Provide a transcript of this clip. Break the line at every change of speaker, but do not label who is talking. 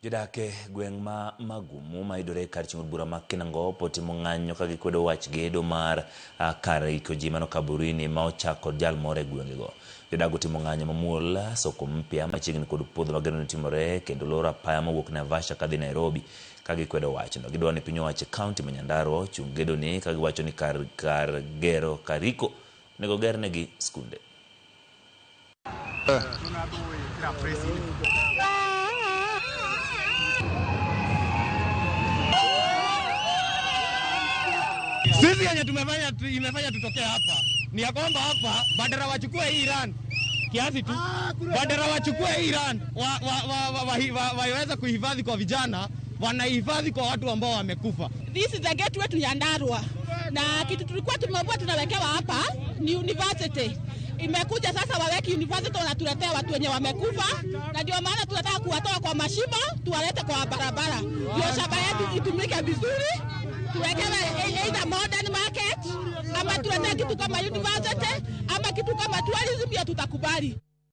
Jodak e gweng' ma Magumu mayudore kar chung' od bura ma Kinangop otimo ng'anyo ka gikwedo wach gedo mar kar iko ji mano Kaburini ma ochak kod jal moro e gwengego. Jodak otimo ng'anyo mamuol soko mpya machiegni kod puodho ma gedono timore kendo loro apaya mowuok Naivasha kadhi Nairobi ka gikwedo wachno. Gidwaro ni piny owacho e kaunti ma Nyandarua ochung gedoni ka giwacho ni kar kar gero kar iko onego gernegi skunde.
Sisi yenye tumefanya imefanya tutokee hapa ni ya kwamba hapa badala wachukue hii land kiasi tu, badala wachukue hii land waiweze kuhifadhi kwa vijana, wanahifadhi kwa watu ambao wamekufa.
This is the gateway to Nyandarua. Na kitu tulikuwa tumeambiwa tunawekewa hapa ni university. Imekuja sasa waweki university, wanatuletea watu wenye wamekufa, na ndio maana tunataka kuwatoa kwa mashimo tuwalete kwa barabara, ndio shamba yetu itumike vizuri, tuwekewe either modern market ama tuletee kitu kama university ama kitu kama tourism, ndio tutakubali.